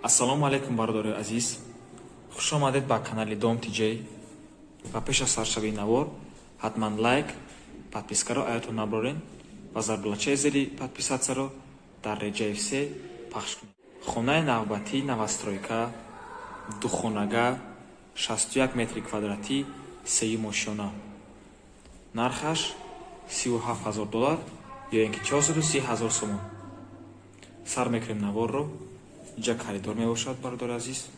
Ассалому алайкум, бародарои азиз, хуш омадед ба канали Дом Тиҷей. Ва пеш аз саршавии навор ҳатман лайк, подпискаро аётон набарорен ва зарбулачаи зери подписатсияро дар реҷаи все пахш кунед. Хонаи навбатӣ новостройка, духонага, 61 метри квадратӣ, сеюм ошёна. Нархаш 37 ҳазор доллар ё ин ки 430 ҳазор сомон. Сар мекунем наворро. Инҷа коридор мебошад, бародари азиз.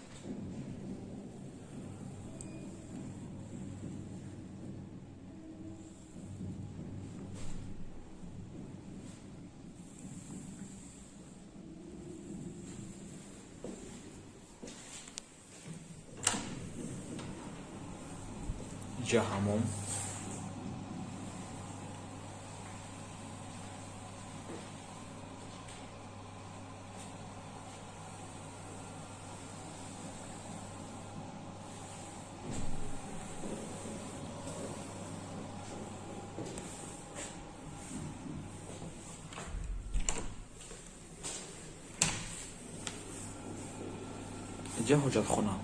Инҷа ҳамом. Инҷа ҳоҷатхона.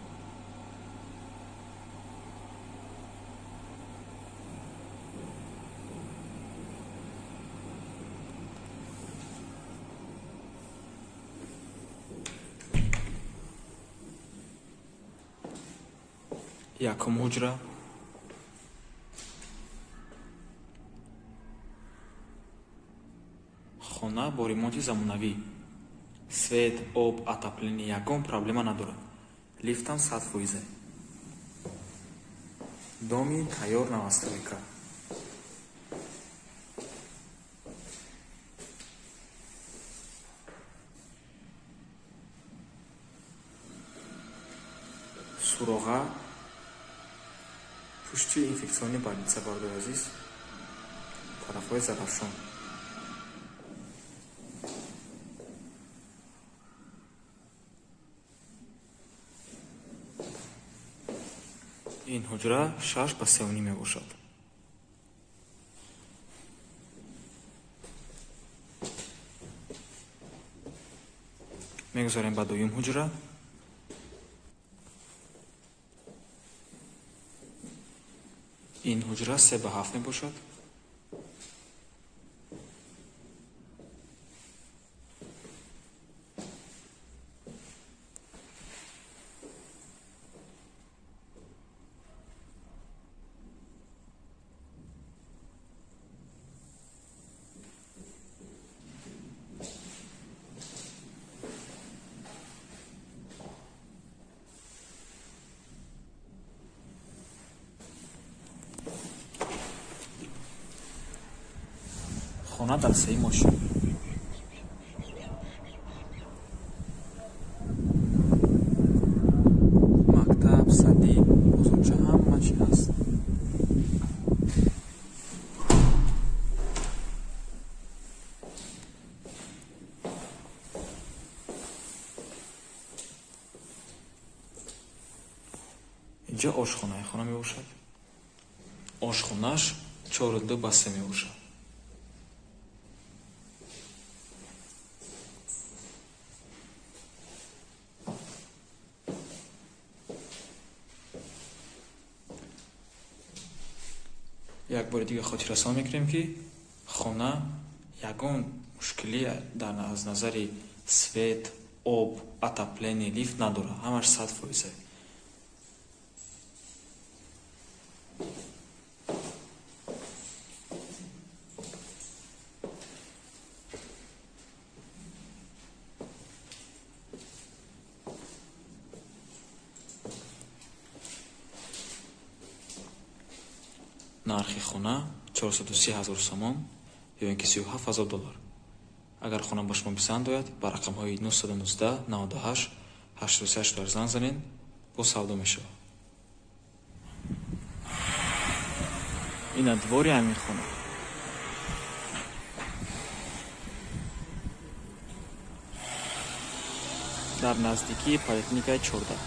Якум ҳуҷра. Хона бо ремонти замонавӣ, свет, об, отопление, ягон проблема надорад. Лифтам 100%. Доми тайёр, новостройка. Суроға пушти инфекционный больница, бародари азиз, тарафҳои Зарафшон. Ин ҳуҷра 6 ба 3,5 мебошад. Мегузарем ба дуюм ҳуҷра. Ин ҳуҷра 3 ба 7 мебошад. Хона дар сеюм ошёна. Мактаб, садик, бозорча, ҳама чи ҳаст. Инҷа ошхонаи хона мебошад. Ошхонааш 4,2 ба 3 мебошад. Як бори дига хотиррасон мекунем, ки хона ягон мушкилӣ аз назари свет, об, отопление, лифт надорад, ҳамаш 100%. Нархи хона 430 ҳазор сомон ё ин ки 37 ҳазор доллар. Агар хона ба шумо писанд ояд, ба рақамҳои 919 98 83 занг занед, боз савдо мешавад. Ина двори ҳамин хона. Дар наздикии поликлиникаи 14.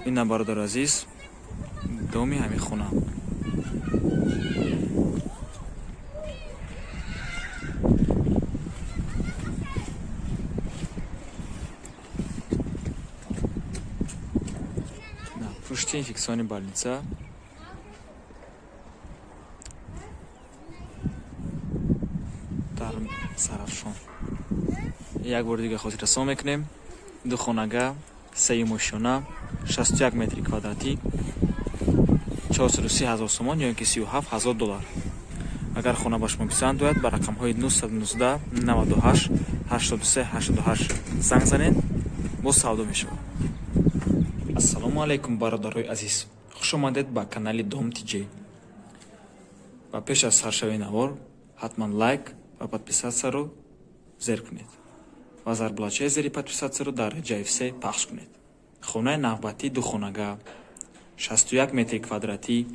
Ина, бародари азиз, доми ҳамин хона. Пушти инфекционный больница. Дар Сарафшон. Як бори дига хотиррасон мекунем: духонага, сеюм ошёна, 61 метри квадратӣ, 430 ҳазор сомон ё ин ки 37 ҳазор доллар. Агар хона ба шумо писанд ояд, ба рақамҳои 919 98 83 88 занг занед, боз савдо мешавад. Ассалому алайкум, бародарои азиз, хуш омадед ба канали Дом Тиҷей. Ва пеш аз саршавии навор ҳатман лайк ва подписаться ро зер кунед ва зарбулачаи зери подписаться ро дар дараҷаи все пахш кунед. Хонаи навбатӣ: духонага, 61 метри квадратӣ,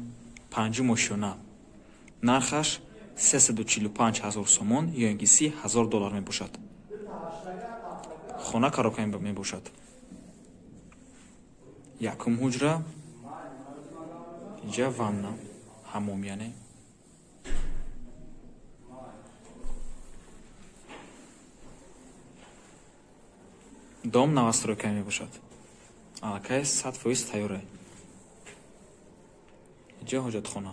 панҷум ошёна, нархаш 345 ҳазор сомон ё ин ки 30 ҳазор доллар мебошад. Хона коробка мебошад. Якум ҳуҷра, инҷа ванна, ҳаммом яъне. Дом новостройка мебошад, аллакай 100% тайёра. Инҷа ҳоҷатхона.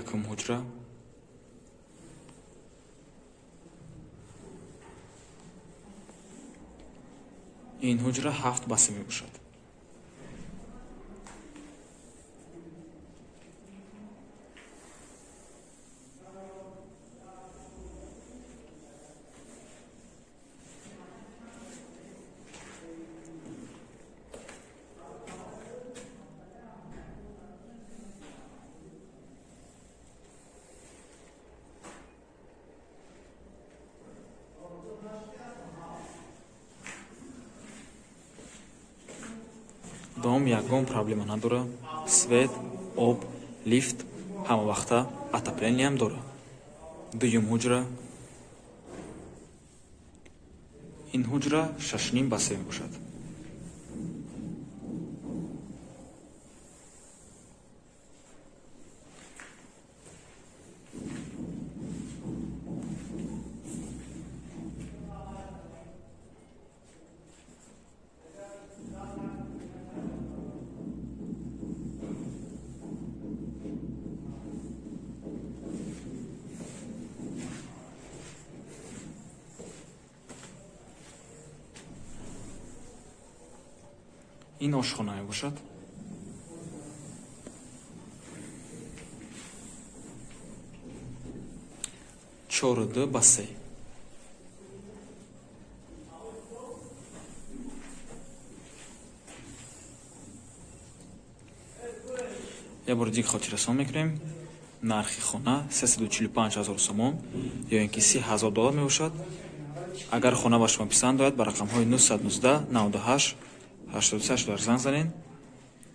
Якум ҳуҷра. Ин ҳуҷра 7 ба 3 мебошад. Дом ягон проблема надорад: свет, об, лифт ҳамавақта, отопление ам дорад. Дуюм ҳуҷра. Ин ҳуҷра 6,5 ба 3 мебошад. Ин ошхона мебошад. 4,2 ба 3. Як бори дига хотиррасон мекунем: нархи хона 345 ҳазор сомон ё ин ки 30 ҳазор доллар мебошад. Агар хона ба шумо писанд ояд, ба рақамҳои 919 98 83 занг занед,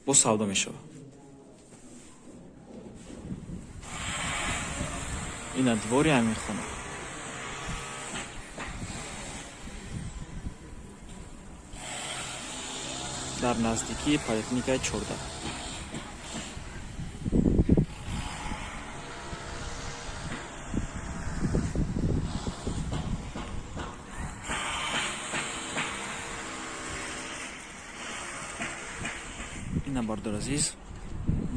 боз савдо мешавад. Ина двори ҳамин хона. Дар наздикии поликлиникаи 14. Ина, бародар азиз,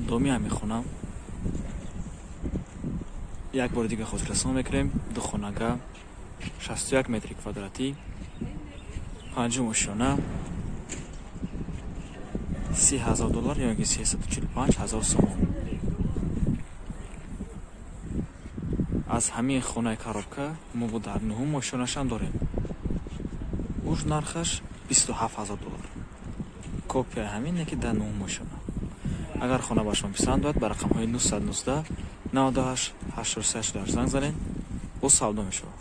доми ҳамин хона. Як бори дига хотиррасон мекунем: духонага, 61 метри квадратӣ, панҷум ошёна, 30 ҳазор доллар ё ин ки 345 ҳазор сомон. Аз ҳамин хонаи коробка мо бо дар нуҳум ошёнашам дорем, уж нархаш 27 ҳазор доллар, копияи ҳамине ки дар нуҳум ошёна. Агар хона ба шумо писанд ояд, ба рақамҳои 919 98 83 занг занед, боз савдо мешавад.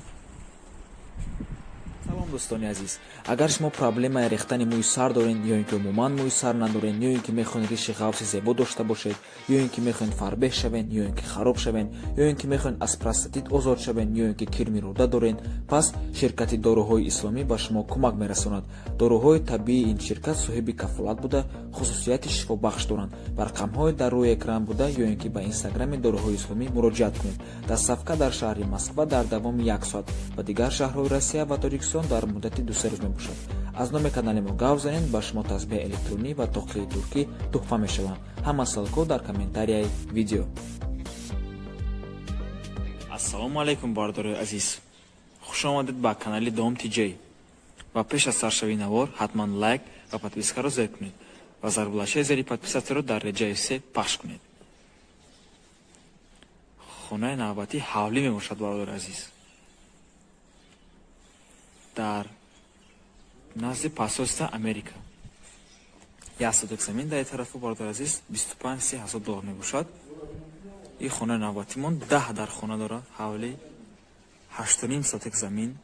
Салом. Дӯстони азиз. Агар шумо проблемаи рехтани мӯи сар доред, ё ин ки умуман мӯи сар надоред, ё ин ки мехоҳед риши ғафси зебо дошта бошед, ё ин ки мехоҳед фарбеҳ шавед, ё ин ки хароб шавед, ё ин ки мехоҳед аз простатит озод шавед, ё ин ки кирми рӯда доред, пас ширкати доруҳои исломӣ ба шумо кӯмак мерасонад. Доруҳои табиии ин ширкат соҳиби кафолат буда, хусусияти шифобахш доранд. Ба рақамҳои дар рӯи экран буда ё ин ки ба инстаграми доруҳои исломӣ муроҷиат кунед. Доставка дар шаҳри Москва дар давоми як соат ва дигар шаҳрҳои Россия ва Тоҷикистон дар муддати 2-3 рӯз мебошад. Аз номи канали мо гап занед, ба шумо тасбеҳи электронӣ ва тоқии туркӣ туҳфа мешаванд. Ҳама ссылка ҳо дар комментарияи видео. Ассалому алайкум, бародарои азиз, хушомадед ба канали Дом Тиҷей. Ва пеш аз саршавии навор ҳатман лайк ва подписка ро зер кунед ва зарбулашаи зери подписаться ро дар реҷаи се пахш кунед. Хонаи навбатӣ ҳавлӣ мебошад, бародари азиз, дар назди посольства Америка. Як соток замин дар тарафу, бародари азиз, 25-30 ҳазор доллар мебошад. Ин хонаи навбатимон 10 дар хона дорад, ҳавлӣ, 8,5 соток замин,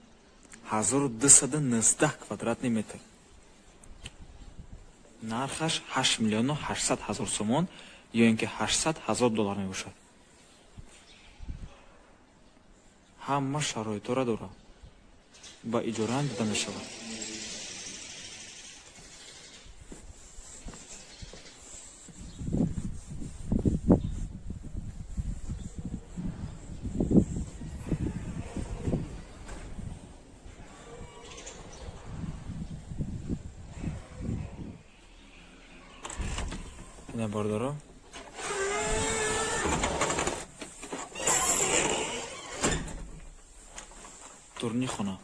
1219 квадратный метр. Нархаш 8 800 000 сомон ё ин ки 800 ҳазор доллар мебошад. Ҳама шароитҳоро дорад, ба иҷораам дода мешавад. Ина, бародаро, дуруни хона.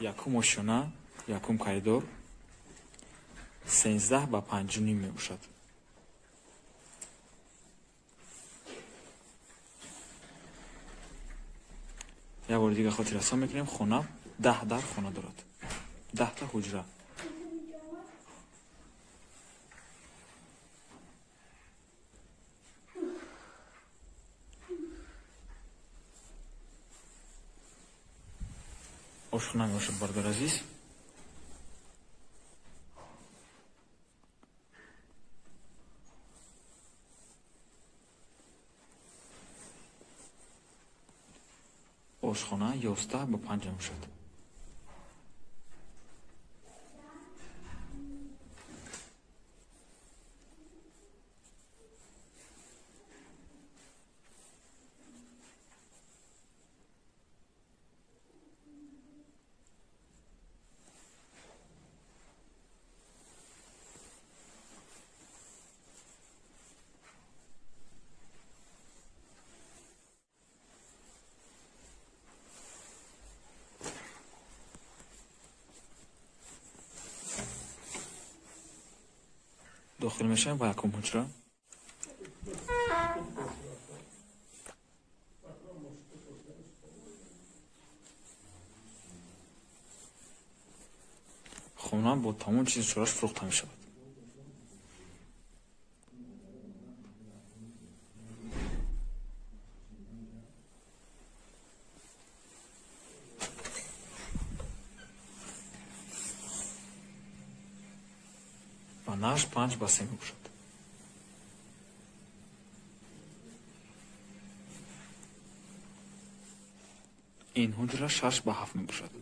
Якум ошёна, якум коридор, 13 ба 5,5 мебошад. Як бори дигар хотиррасон мекунем: хона 10 дар хона дорад, 10-та ҳуҷра. Ошхона мебошад, бародари азиз. Ошхона 11 ба 5 мебошад. Дохил мешавем ба якум ҳуҷра. Хона бо тамоми чизи чораш фурӯхта мешавад. Ва нарх 5 ба 3 мебошад. Ин ҳуҷра 6 ба 7 мебошад.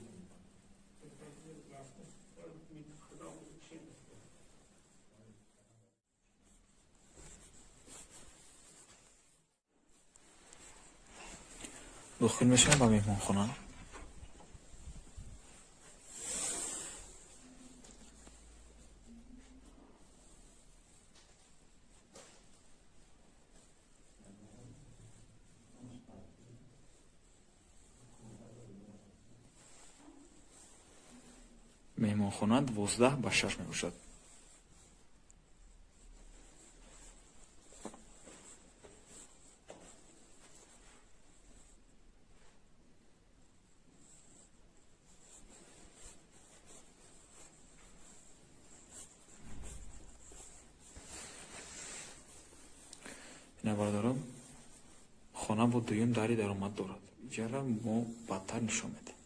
Дохил мешавем ба меҳмонхона. Меҳмонхона 12 ба 6 мебошад. Ина, бародарон, хона. Хона бо дуюм дари даромад дорад. Иҷара мо баъдтар нишон медиҳем.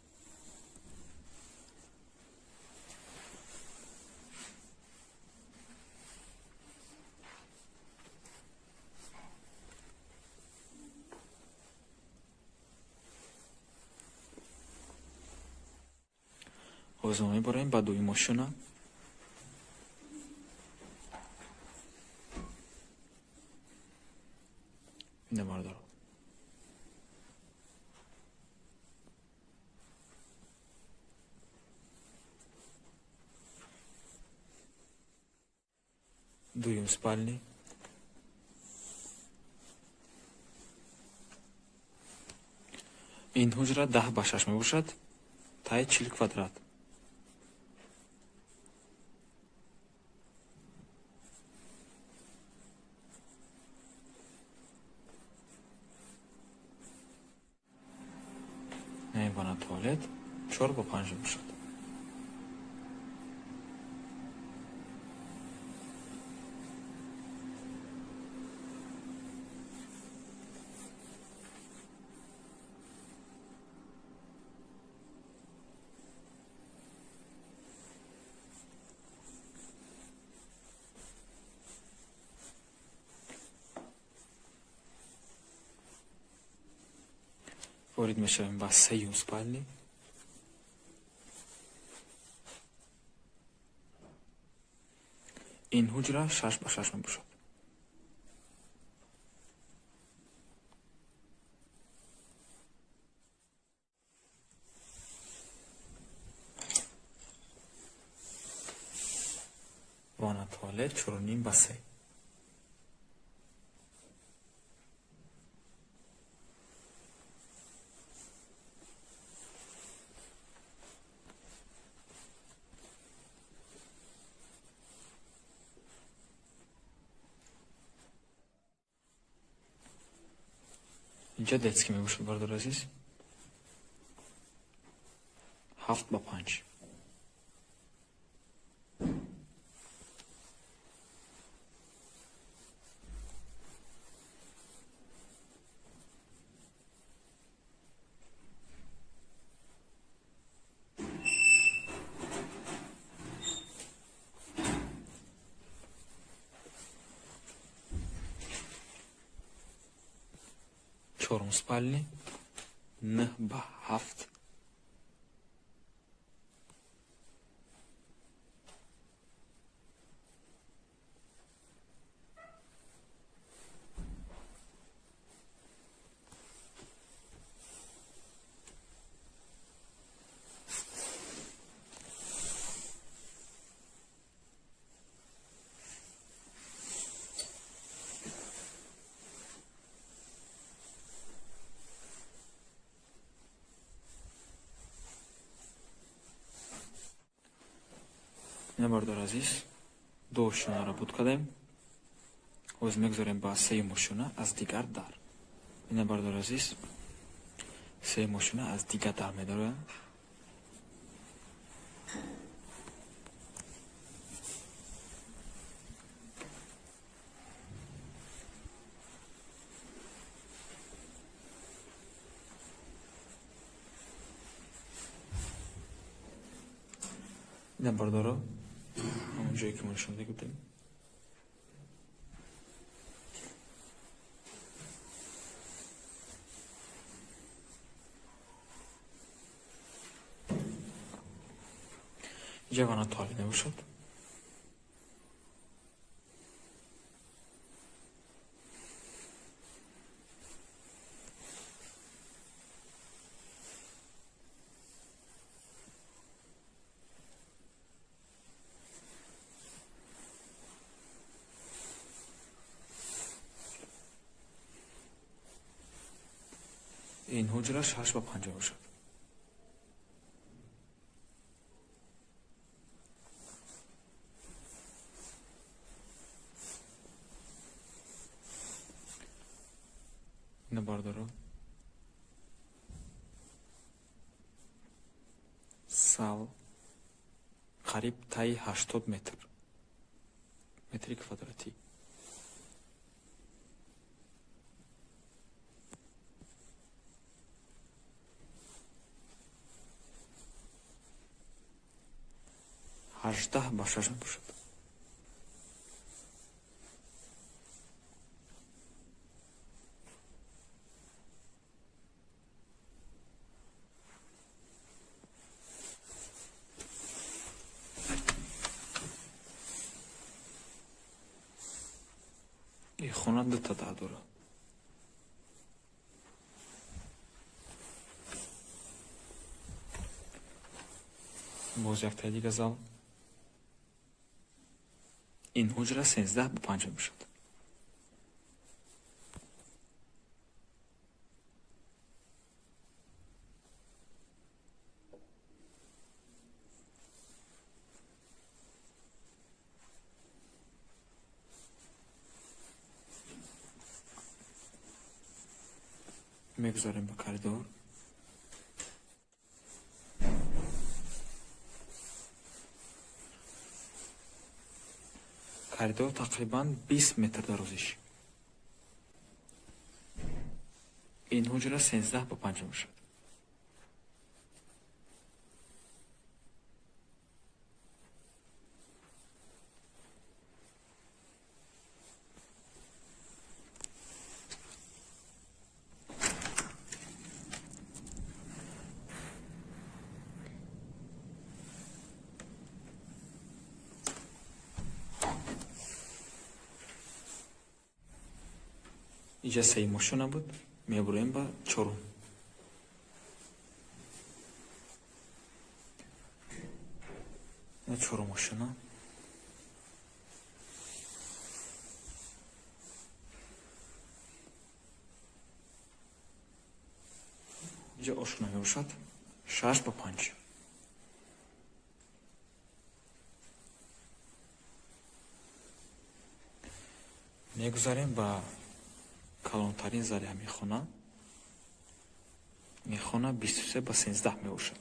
Ҳозир мо мебарем ба дуюм ошёна. Ина бародаро. Дуюм спальни. Ин ҳуҷра 10 ба 6 мебошад, таи 40 квадрат. Ванна туалет 4 ба 5 мебошад. Ворид мешавем ба сеюм спальни. Ин ҳуҷра 6 ба 6 мебошад. Ванна туалет 4,5 ба 3. Инҷа детский мебошад, бародари азиз. 7 ба 5. Чорум спальни 9 ба 7. Ина, бародари азиз, ду ошёнаро буд кардем. Ҳозир мегузорем ба сеюм ошёна аз дигар дар. Ина, бародари азиз, сеюм ошёна аз дигар дар медарояд. Ина, бародаро, ҳамон ҷое ки мо нишон дода будем. Инҷа ванна туалет мебошад. Ин ҳуҷра 6 ба 5 мебошад. Ина, бародаро, сал қариб таи 80 метр, метри квадратӣ. 18 ба 6 мебошад. Ин хона дута дар дорад. Боз яктаи дига зал. Ин ҳуҷра 13 ба 5 мебошад. Мегузарем ба коридор. Коридор тақрибан 20 метр дарозиш. Ин ҳуҷра 13 ба 5 мебошад. Инҷа сеюм ошёна буд, мебурем ба чорум. Чорум ошёна. Инҷа ошхона мебошад 6 ба 5. Мегузарем ба калонтарин зали ҳамин хона. Ин хона 23 ба 13 мебошад.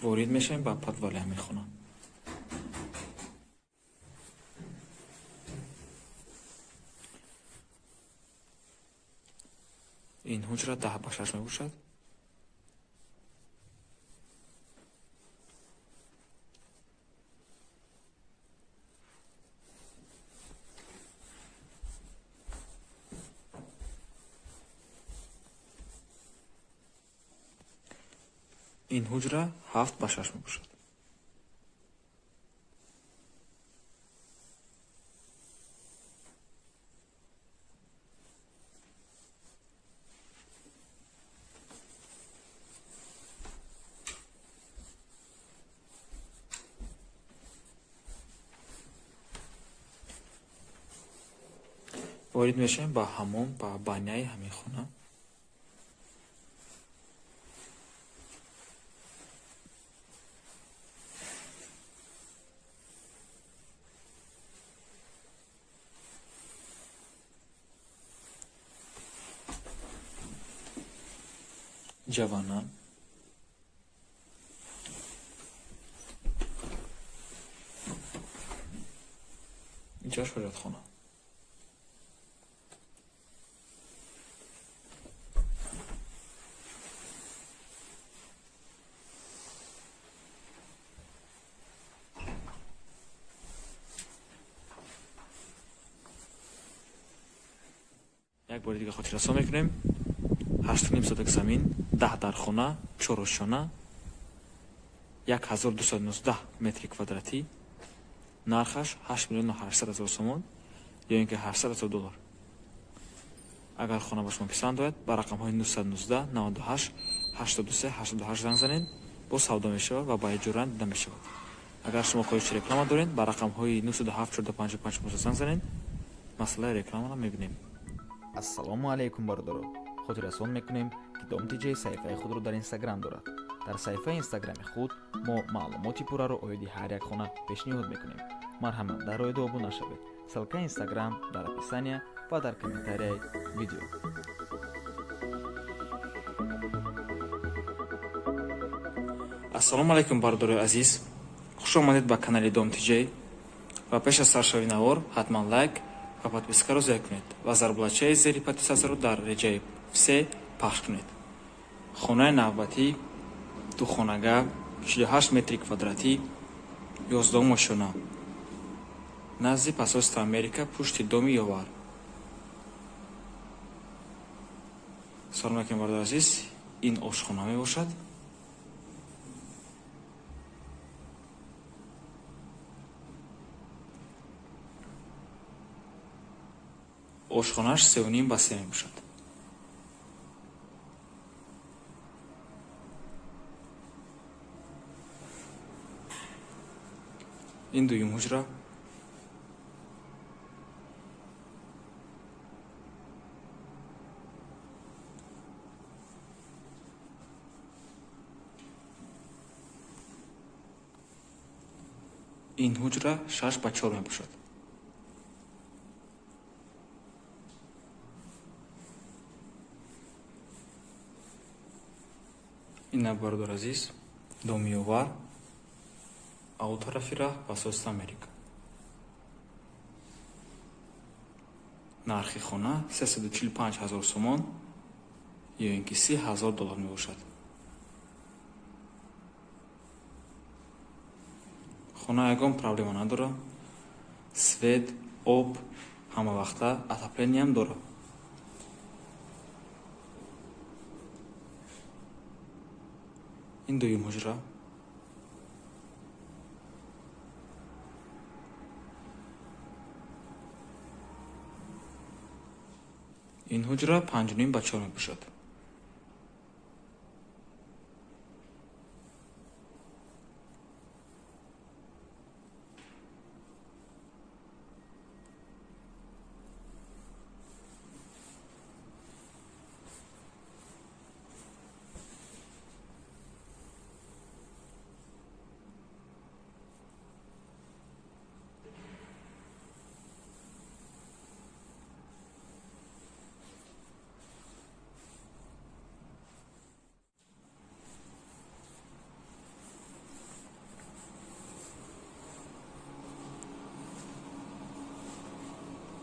Ворид мешавем ба подвали ҳамин хона. Ин ҳуҷра 10 ба 6 мебошад. Ин ҳуҷра 7 ба 6 мебошад. Ворид мешавем ба ҳаммом, ба баняи ҳамин хона. Ҷавана. Инҷа ҳоҷатхона. Як бори дига хотиррасон мекунем. 8,5 соток замин, 10 дархона, 4 ошёна, 1219 метри квадратӣ, нархаш 8 миллиону 800 ҳазор сомон ё ин ки 800 ҳазор доллар. Агар хона ба шумо писанд ояд, ба рақамҳои 919 98 83 88 занг занед, боз савдо мешавад ва ба иҷора дида мешавад. Агар шумо хоҳиши реклама доред, ба рақамҳои 907 45 5 занг занед, масъалаи рекламаро мебинем. Ассалому алайкум, бародаро. Хотиррасон мекунем, ки Дом Тиҷей саҳифаи худро дар Инстаграм дорад. Дар саҳифаи Инстаграми худ мо маълумоти пурраро оиди ҳар як хона пешниҳод мекунем. Марҳамат, дар роиду обуна шавед. Ссылкаи Инстаграм дар описания ва дар комментарияи видео. Ассалому алайкум, бародарои азиз, хуш омадед ба канали Дом ТJ. Ва пеш аз саршавии навор ҳатман лайк ва подпискаро зер кунед ва зарбулачаи зери подписатсияро дар реҷаи все пахш кунед. Хонаи навбатӣ духонага, 48 метри квадратӣ, 11 ошёна, назди посольство Америка, пушти доми Ёвар. Салом алайкум, бародари азиз, ин ошхона мебошад. Ошхонааш 3,5 ба 3 мебошад. Ин дуюм ҳуҷра. Ин ҳуҷра 6 ба 4 мебошад. Ина, бародар азиз, доми Ёвар, ау тарафи раҳ посольство Америка. Нархи хона 345 ҳазор сомон ё ин ки 30 ҳазор доллар мебошад. Хона ягон проблема надорад. Свет, об ҳамавақта, отоплениям дорад. Ин дуюм ҳуҷра. Ин ҳуҷра 5,5 ба 4 мебошад.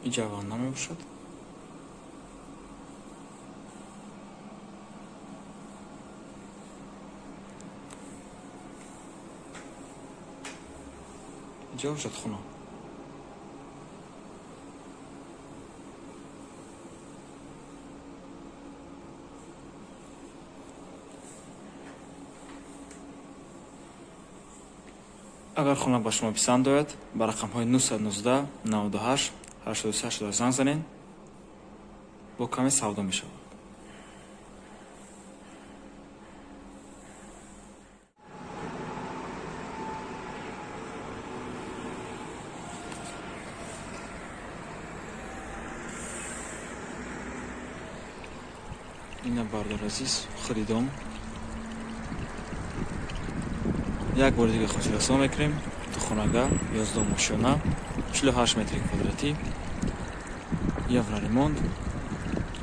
Иҷа ванна мебошад. Иҷа ҳоҷатхона. Агар хона ба шумо писанд ояд, ба рақамҳои 919 98 83 занг занед, бо каме савдо мешавад. Ина, бародар азиз, худи дом. Як бори дига хотиррасон мекунем: духонага, 11 ошёна, 48 метри квадратӣ, евроремонт,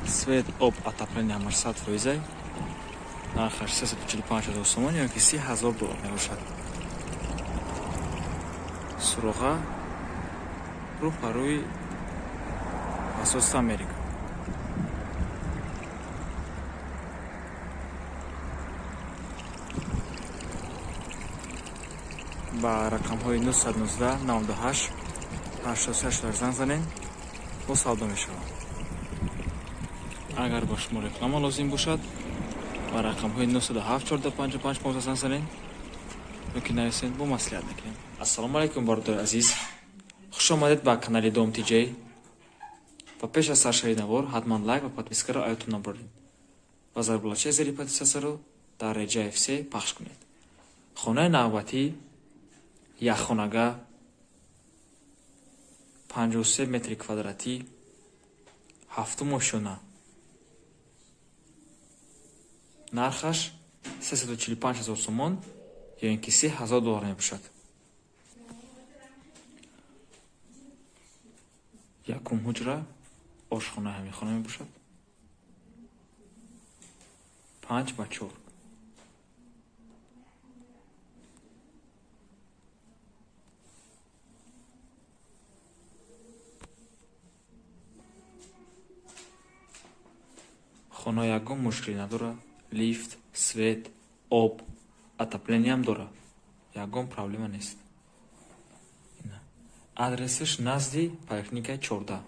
свет, об, отопление ҳамаш 100%. Нархаш 345 ҳазор сомон ё ки 30 ҳазор доллар мебошад. Суроға рӯ ба рӯи посольство Америка. Ба рақамҳои 919 98 83 занг занед, бо савдо мешавад. Агар ба шумо реклама лозим бошад, ба рақамҳои 907 14 55 15 занг занед ё ки нависед, бо маслиҳат мекунем. Ассалому алайкум, бародари азиз, хуш омадед ба канали Дом ТJ. Ва пеш аз саршавии навор ҳатман лайк ва подпискаро аётон набаред ва зарбулачаи зери подписатсияро дар реҷаи все пахш кунед. Хонаи навбатӣ якхонага, 53 метри квадратӣ, ҳафтум ошёна. Нархаш 345 ҳазор сомон ё ин ки 30 ҳазор доллар мебошад. Якум ҳуҷра. Ошхонаи ҳамин хона мебошад. 5 ба 4. Хона ягон мушкилӣ надорад. Лифт, свет, об, отопление ам дорад. Ягон проблема нест. Адресаш назди поликлиникаи 14.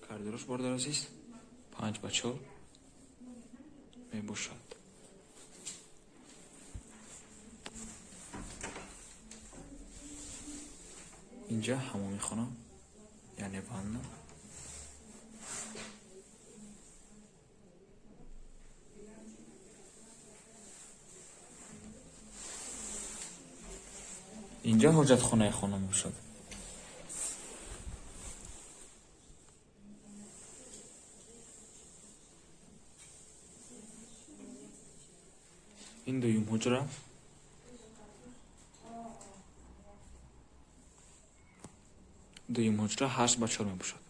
Коридорош, бародари азиз, 5 ба 4 мебошад. Инҷа ҳамоми хона, яъне ванна. Инҷа ҳоҷатхонаи хона мебошад. Ин дуюм ҳуҷра. Дуюм ҳуҷра 8 ба 4 мебошад.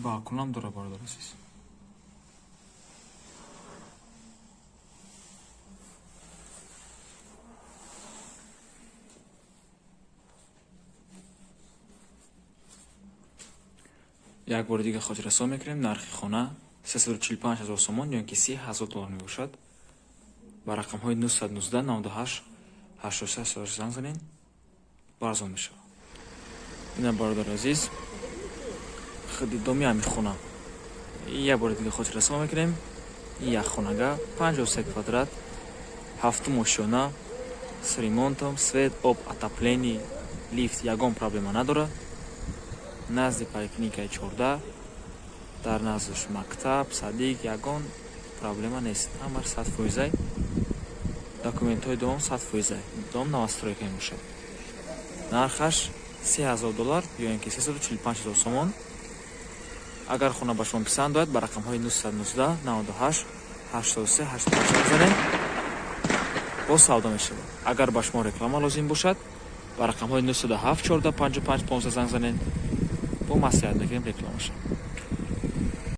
Балконам дорад, бародари азиз. Як бори дига хотиррасон мекунем, нархи хона 345 ҳазор сомон ё ин ки 30 ҳазор доллар мебошад. Ба рақамҳои 919 98 83 занг занед, арзон мешавад. Ина, бародари азиз, худи доми ҳамин хона. Як бори дига хотиррасон мекунем, ин як хонага 53 квадрат, ҳафтум ошёна, с ремонтом, свет, об, отопление, лифт, ягон проблема надорад. Назди поликлиникаи 14, дар наздаш мактаб, садик, ягон проблема нест. Ҳамаш 100 фоизай. Документҳои дом 100 фоизай. Дом новостройка мебошад. Нархаш 3000 доллар ё ин ки 345 ҳазор сомон. Агар хона ба шумо писанд ояд, ба рақамҳои 919 98 83 88 занед, боз савдо мешавад. Агар ба шумо реклама лозим бошад, ба рақамҳои 907 14 55 15 занг занед, бо маслиҳат мекунем рекламаша.